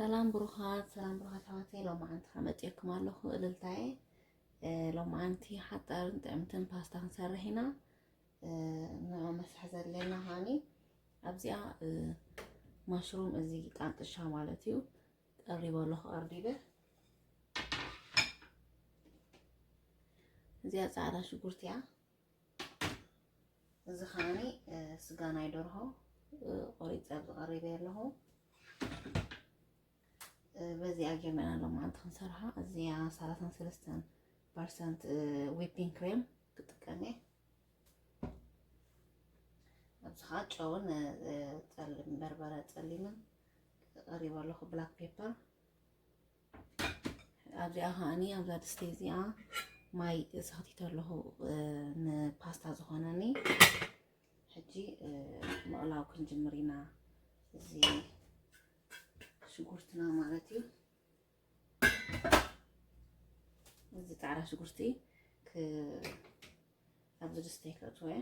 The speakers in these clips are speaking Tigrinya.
ሰላም ብሩኻት፣ ሰላም ብሩኻት ኣሕዋተይ፣ ሎማዓንቲ ከመፅየኩም ኣለኹ እልልታየ። እ፣ ሎማዓንቲ ሓፃርን ጥዕምትን ፓስታ ክንሰርሕ ኢና። እ፣ ንዑ መስርሒ ዘድልየና ከዓኒ ኣብዚኣ፣ እ፣ ማሽሩም እዚ ጣንጥሻ ማለት እዩ። ቀሪበ ኣለኹ ቀርዲበ። እዚኣ ፃዕዳ ሽጉርቲ እያ። እዚ ከዓኒ፣ እ፣ ስጋ ናይ ደርሆ፣ እ፣ ቆሪፀ ኣብዚ ቀሪበ ኣለኹ። እ፣ በዚኣ ጌርና ኢና ሎማዓንቲ ክንሰርሓ። እዚኣ ሰላሳን ሰለስተን ፐርሰንት፣ እ፣ ዊፒንግ ክሬም ክጥቀም እየ። ኣብዚ ከዓ ጨውን፣ እ፣ እ፣ ጸሊም በርበረ ጸሊምን ቀሪበ ኣለኹ፣ ብላክ ፔፐር። ኣብዚኣ ከዓኒ ኣብዛ ድስቲ እዚኣ ማይ ሰኽቲተ ኣለኹ፣ እ፣ ንፓስታ ዝኾነኒ። ሕጂ፣ እ፣ ምቕላው ክንጅምር ኢና። እዚ ሽጉርትና ማለት እዩ። እዚ ጻዕዳ ሽጉርቲ ክ-፣ ኣብዚ ድስቲ ከእትዎ እየ።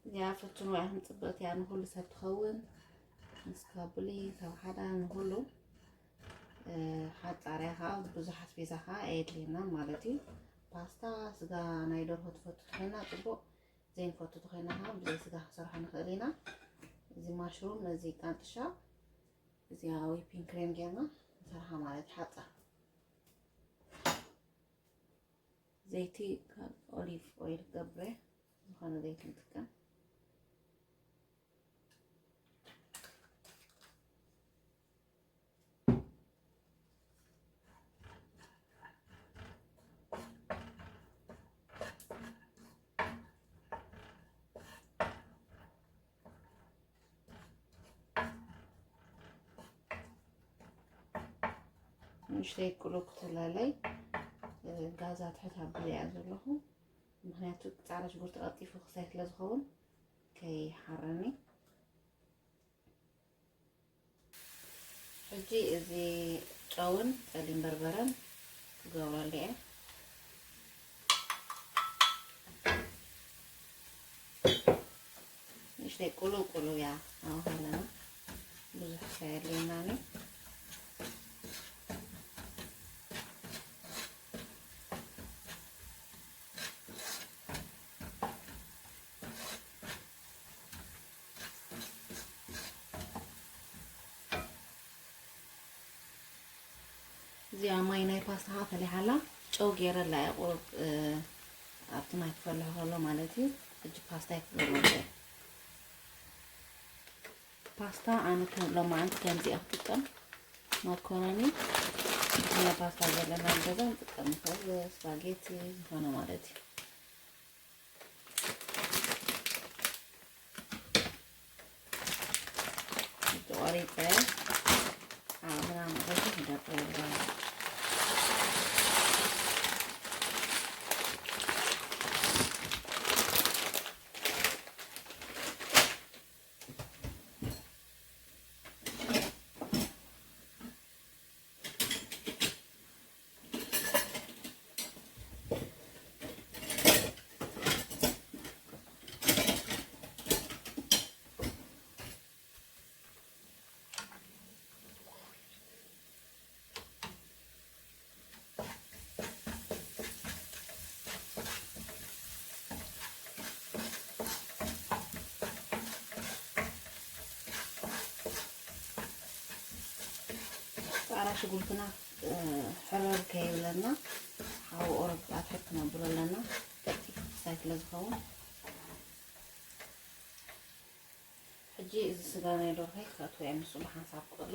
እዚኣ ፈትንዋ ኢኹም፣ ጽብቕቲ እያ፣ ንኹሉ ሰብ ትኸውን። ምስ ካቡሊ፣ ካብ ሓዳ፣ ንኹሉ። እ፣ ሓጻር እያ ከዓ፣ ብዙሕ ኣስቤዛ ከዓ ኣየድልየናን ማለት እዩ። ፓስታ፣ ስጋ ናይ ደርሆ ትፈቱ ተኾይና ጽቡቕ፣ ዘይንፈቱ ተኾይና ከዓ ብዘይ ስጋ ክንሰርሖ ንኽእል ኢና። እዚ ማሽሩም፣ እዚ ጣንጥሻ፣ እዚኣ ዊፒንግ ክሬም ጌርና ንሰርሓ ማለት እዩ። ሓጻር ዘይቲ ካብ ኦሊቭ ኦይል ገብረ፣ ዝኾነ ዘይቲ ንጥቀም። ንእሽተይ ቁሎ ክተላለይ፣ እ፣ ጋዛ ትሕት ኣብለ እያ ዘለኹ። ምኽንያቱ ጻዕዳ ሽጉርቲ ቀልጢፉ ክሳይ ስለ ዝኸውን ከይሓረኒ። ሕጂ እዚ ጨውን ጸሊም በርበረን ክገብረሉ እየ። ንእሽተይ ቁሉ ቁሉ እያ ኣዋህለና፣ ብዙሕ ከየድልየናኒ። እዚኣ ማይ ናይ ፓስታ ኸዓ ፈሊሓ ኣላ። ጨው ገይረላ እየ ቁሩብ፣ እ፣ ኣብቲ ማይ ክፈልሕ ከሎ ማለት እዩ። ሕጂ ፓስታይ ክገብሮ እየ። ፓስታ ኣነ ከም ሎማዓንቲ ከምዚ እየ ክጥቀም። ማኮሮኒ፣ ናይ ፓስታ ዘለና ኣብ ገዛ ንጥቀም። ንኽእል ስፓጌቲ ዝኾነ ማለት እዩ። ተቖሪፀ ዓቕምና ምዕረፊ ክገብር። ፃዕዳ ሽጉርትና፣ እ፣ ሕርር ከይብለና፣ ሓዊ ቁሩብ ኣትሕት ክነብሎ ኣለና። ቀልጢፉ ክሳይ ስለ ዝኸውን። ሕጂ እዚ ስጋ ናይ ደርሆይ ከእትዎ እየ ምስኡ ብሓንሳብ ቅሎ።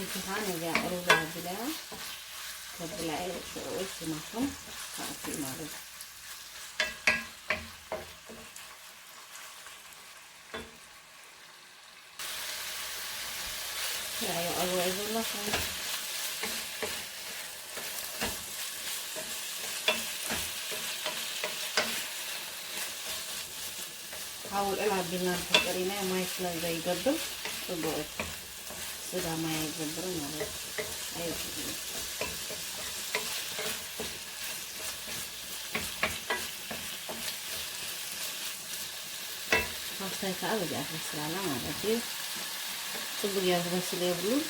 እዚኻ ነዚኣ ቁሩብ ኣቢለያ ብላዕ ሽዑ ቲማቲም ኣእትዩ ማለት እዩ። ያው አወይ ዘለኹ። ሓዊ ልዕል ኣቢልና እንድሕር ቀሪና ማይ ስለ ዘይገብር ጽቡቕ እዩ። ስጋ ማይ ኣይገብርን ማለት እዩ። ኣይገብርን። ፓስታይ ከዓ በዚኣ ትበስላላ ማለት እዩ። ጽቡቅ ጌሩ ክበስል የብሉን፣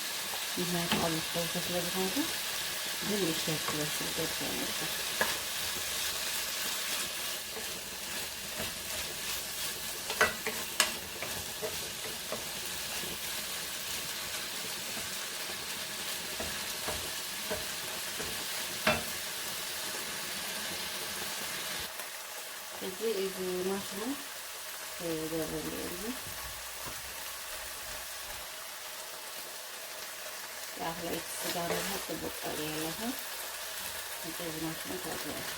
ምክንያቱ ኣብ ዝተወሰ ስለ ዝኾንኩ፣ ግን ንእሽተይ ክበስል ገድፈ ነበር። እዚ እዚ ማሽኑ ይገበሉ እዚ የኣኽለይ ስጋ ረብሃ ጽቡቅ ቀሪ ኣለኹ። እዚ እዚ ማሽኑ ከዚ ነዚ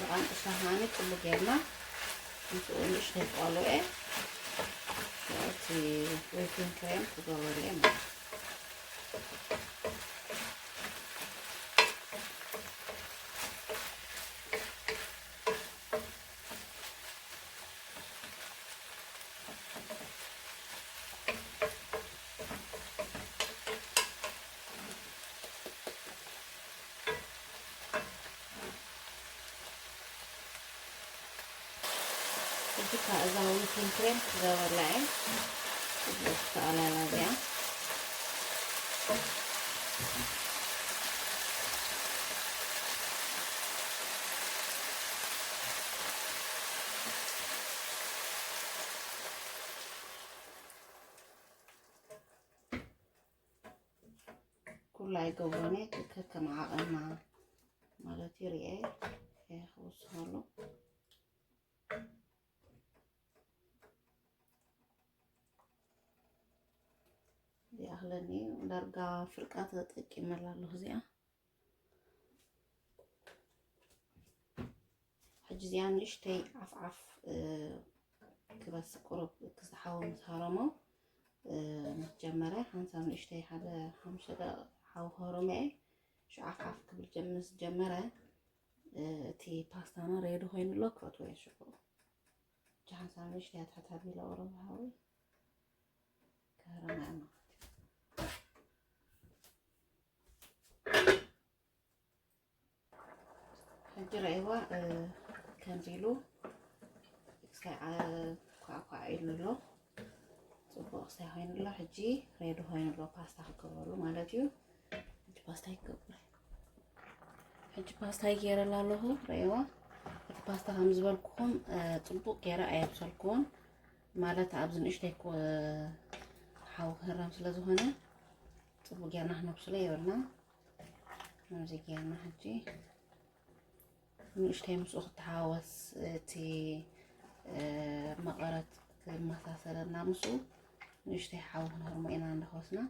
ቃንጥሻ ከዓኒ ጽቡቅ ጌርና ምስኡ ንእሽተይ ቆልዑ እየ እቲ ዊፒንግ ክሬም ክገብረሉ እየ ማለት እዩ። እዚካ እዛ ዊፒንግ ክሬም ክገበላ እየ። እዚኣ ተኣላላ እዚኣ ኩላ ኣይገብሮን እየ፣ ከከም ዓቐንና ማለት እዩ። ርኤ ክውስኸሉ ይኣኽለኒ እዩ። ዳርጋ ፍርቃ ተጠቂመላ ኣለኹ እዚኣ። ሕጂ እዚኣ ንእሽተይ ዓፍዓፍ፣ እ፣ ክበስ ቁሩብ ክስሓቦ ምስ ሃረሞ፣ እ፣ ምስ ጀመረ፣ ሓንሳብ ንእሽተይ ሓደ ሓሙሽተ ደቂቕ ሓዊ ክህርሞ እየ። ሽዑ ዓፍዓፍ ክብል ጀ-፣ ምስ ጀመረ፣ እ፣ እቲ ፓስታና ሬዲ ኮይኑ ኣሎ፣ ክፈትዎ እየ ሽዑ። ሕጂ ሓንሳብ ንእሽተይ ኣትሕት ኣቢለ ቁሩብ ሓዊ ክህርማ እየ ማለት እዩ። ሕጂ ረእይዋ፣ እ፣ ከምዚ ኢሉ ክሳይ፣ እ፣ ኳዕኳዕ ኢሉ ኣሎ። ጽቡቕ ክሳይ ኮይኑ ኣሎ። ሕጂ ሬዲ ኮይኑ ኣሎ ፓስታ ክገብረሉ ማለት እዩ። ሕጂ ፓስታ ይገብር። ሕጂ ፓስታ ይገይረላ ኣለኹ። ረእይዋ፣ እቲ ፓስታ ከም ዝበልኩኹም፣ እ፣ ጽቡቕ ገይረ ኣየብሰልኩዎን። ማለት ኣብዚ ንእሽተይ ኮ-፣ ሓዊ ክህረም ስለ ዝኾነ ጽቡቕ ጌርና ክነብስሎ የብልና። ከምዚ ጌርና ሕጂ ንእሽተይ ምስኡ ክተሓወስ እቲ፣ እ፣ መቐረት ክመሳሰለና ምስኡ ንእሽተይ ሓዊ ክንህርሞ ኢና እንዳኸወስና።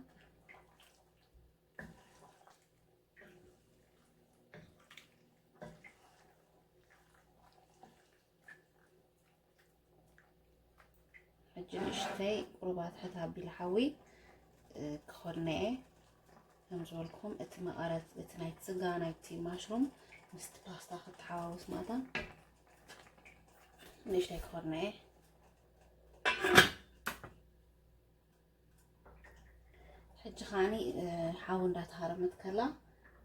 ሕጂ ንእሽተይ ቁሩብ ኣትሕት ኣቢለ ሓዊ፣ እ፣ ክኸድኖ እየ። ከም ዝበልኩም እቲ መቐረት፣ እቲ ናይቲ ስጋ፣ ናይቲ ማሽሩም ምስቲ ፓስታ ክተሓዋወስ ማእታ ንእሽተይ ክኸድኖ እየ። ሕጂ ከዓኒ፣ እ፣ ሓዊ እንዳተሃረመት ከላ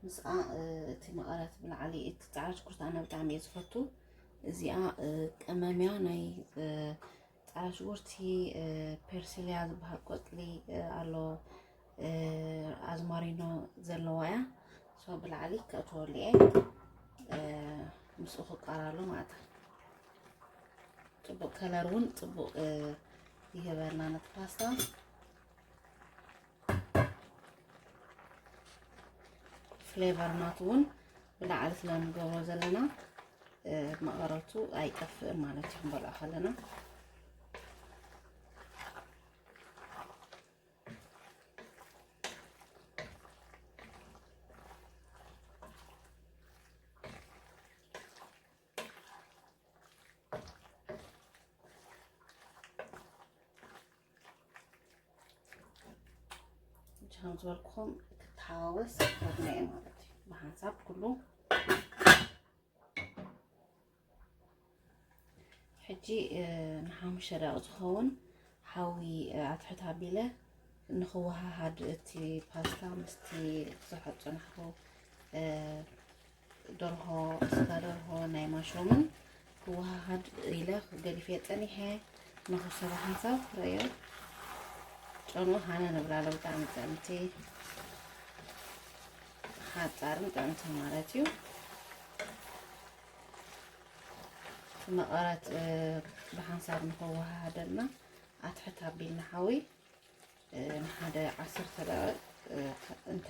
ምስኣ፣ እ፣ እቲ መቐረት ብላዕሊ፣ እቲ ጻዕዳ ሽጉርቲ ኣነ ብጣዕሚ እየ ዝፈቱ። እዚኣ፣ እ፣ ቀመምያ ናይ፣ እ፣ ጻዕዳ ሽጉርቲ፣ እ፣ ፐርሲልያ ዝበሃል ቆጽሊ፣ እ፣ ኣሎ፣ እ፣ ኣዝማሪኖ ዘለዋ እያ። ሶ ብላዕሊ ከእትወሉ እየ፣ እ፣ ምስኡ ክቃራሎ ማለት እዩ። ጽቡቕ ከለር እውን ጽቡቕ፣ እ፣ ይህበልና ነቲ ፓስታ። ፍሌቨር ናቱ እውን ብላዕሊ ስለ ንገብሮ ዘለና እ፣ መቐረቱ ኣይጠፍእን ማለት እዩ ክንበልዖ ከለና። ከም ዝበልኩኹም ክተሓዋወስ ፈርነ እየ ማለት እዩ። ብሓንሳብ ኩሉ ሕጂ፣ እ፣ ንሓሙሽተ ደቂቕ ዝኸውን ሓዊ፣ እ፣ ኣትሕት ኣቢለ ንኽወሃሃድ እቲ ፓስታ ምስቲ ዝሕጸንሕኩ፣ እ፣ ደርሆ፣ ስጋ ደርሆ ናይ ማሾምን ክወሃሃድ ኢለ ገዲፈ ጸኒሐ። ንኽሰባ ሓንሳብ ክርእዮ ጨኑ ሃነ ንብላ ኣሎ። ብጣዕሚ ጥዕምቲ ሓጻርን ጥዕምቲ ማለት እዩ። መቐረት፣ እ፣ ብሓንሳብ ንኸወሃሃደልና ኣትሕት ኣቢልና ሓዊ፣ እ፣ ንሓደ ዓሰርተ ደቂቕ፣ እ፣ እንተ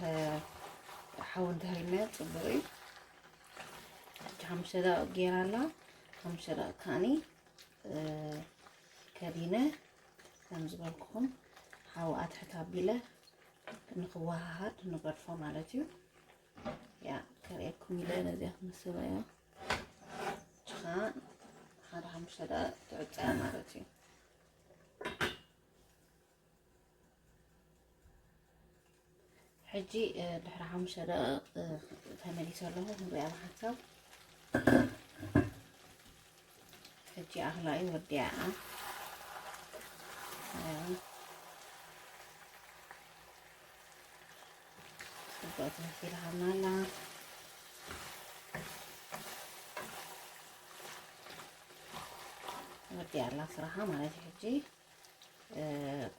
ሓዊ እንተሃይልናዮ ጽቡቕ እዩ። ሕጂ ሓሙሽተ ደቂቕ ገይራ ኣላ። ሓሙሽተ ደቂቕ ከኣኒ፣ እ፣ ከዲነ ከም ዝበልኩኹም ሓዊ ኣትሕት ኣቢለ ንኽወሃሃድ ንገድፎ ማለት እዩ። ያ፣ ከርእየኩም ኢለ ነዚኣ ትመስል እያ። ጭኻ ሓደ ሓሙሽተ ደቂቕ ትዕጸያ ማለት እዩ። ሕጂ፣ እ፣ ድሕሪ ሓሙሽተ ደቂቕ፣ እ፣ ተመሊሰ ኣለኹ። ክንሪኣ ብሓንሳብ። ሕጂ ኣኽላኢ ወዲኣ። ኣያ። ጽቡቕ ትምህርቲ ኢልሃና ኣላ። ወዲኣ ኣላ ስራሓ ማለት እዩ። ሕጂ፣ እ፣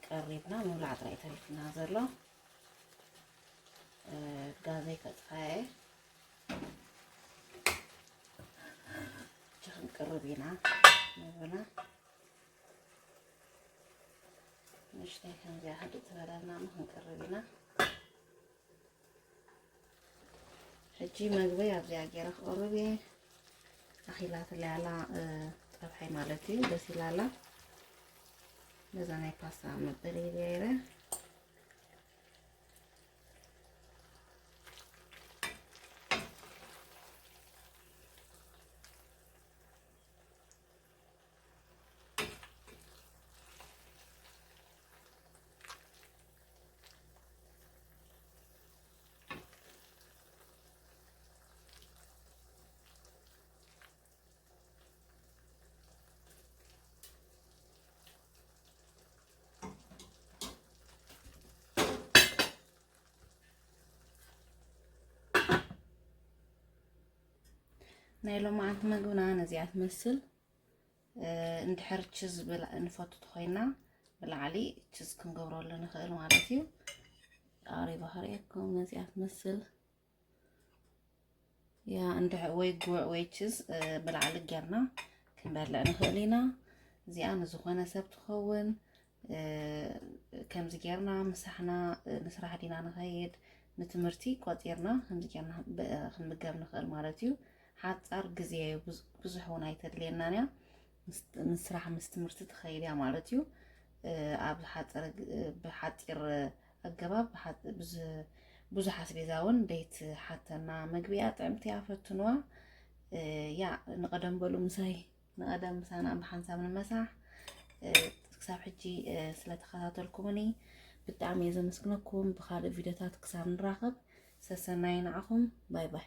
ቀሪብና ምብላዕ ጥራይ ተሪፍና ዘሎ። እ፣ ጋዘይ ከጥፋየ። ሕጂ ክንቅርብ ኢና ምግብና። ንእሽተይ ከምዚኣ ህድእ ትበለልና እሞ ክንቅርብ ኢና። ሕጂ መግበይ ኣብዚኣ ገይረ ክቕርብ እየ። ኣኺላትለይ ኣላ፣ እ፣ ጸብሐይ ማለት እዩ። በሲላ ኣላ። ነዛ ናይ ፓስታ መበሊ ገይረ ናይ ሎማዓንቲ መግብና ነዚኣ ትመስል። እ፣ እንድሕር ችዝ ብላ-፣ ንፈቱ ተኾይና ብላዕሊ ችዝ ክንገብረሉ ንኽእል ማለት እዩ። ኣቕሪበ ከርእየኩም ነዚኣ ትመስል። ያ፣ እንድሕ-፣ ወይ ጉዕ ወይ ችዝ፣ እ፣ ብላዕሊ ጌርና ክንበልዕ ንኽእል ኢና። እዚኣ ንዝኾነ ሰብ ትኸውን። እ፣ ከምዚ ጌርና ምሳሕና፣ እ፣ ንስራሕ ዲና ንኸይድ፣ ንትምህርቲ ቆጺርና ከምዚ ጌርና ብ-፣ ክንምገብ ንኽእል ማለት እዩ። ሓጻር ግዜ እዩ፣ ብዙ-፣ ብዙሕ እውን ኣይተድልየናን እያ። ምስ፣ ንስራሕ ምስ ትምህርቲ ትኸይድ እያ ማለት እዩ። እ፣ ኣብ ሓጸረ ግ-፣ ብሓጺር ኣገባብ ብሓ-፣ ብዝ-፣ ብዙሕ ኣስቤዛ እውን ደይትሓተና። መግቢ እያ፣ ጥዕምቲ እያ፣ ፈትንዋ። እ፣ ያ፣ ንቐደም በሉ ምሳይ። ንቐደም ምሳና ብሓንሳብ ንመሳሕ። እ፣ ክሳብ ሕጂ፣ እ፣ ስለተኸታተልኩምኒ ብጣዕሚ እየ ዘመስግነኩም። ብኻልእ ቪድዮታት ክሳብ ንራኸብ፣ ሰሰናይ ንዓኹም። ባይ ባይ።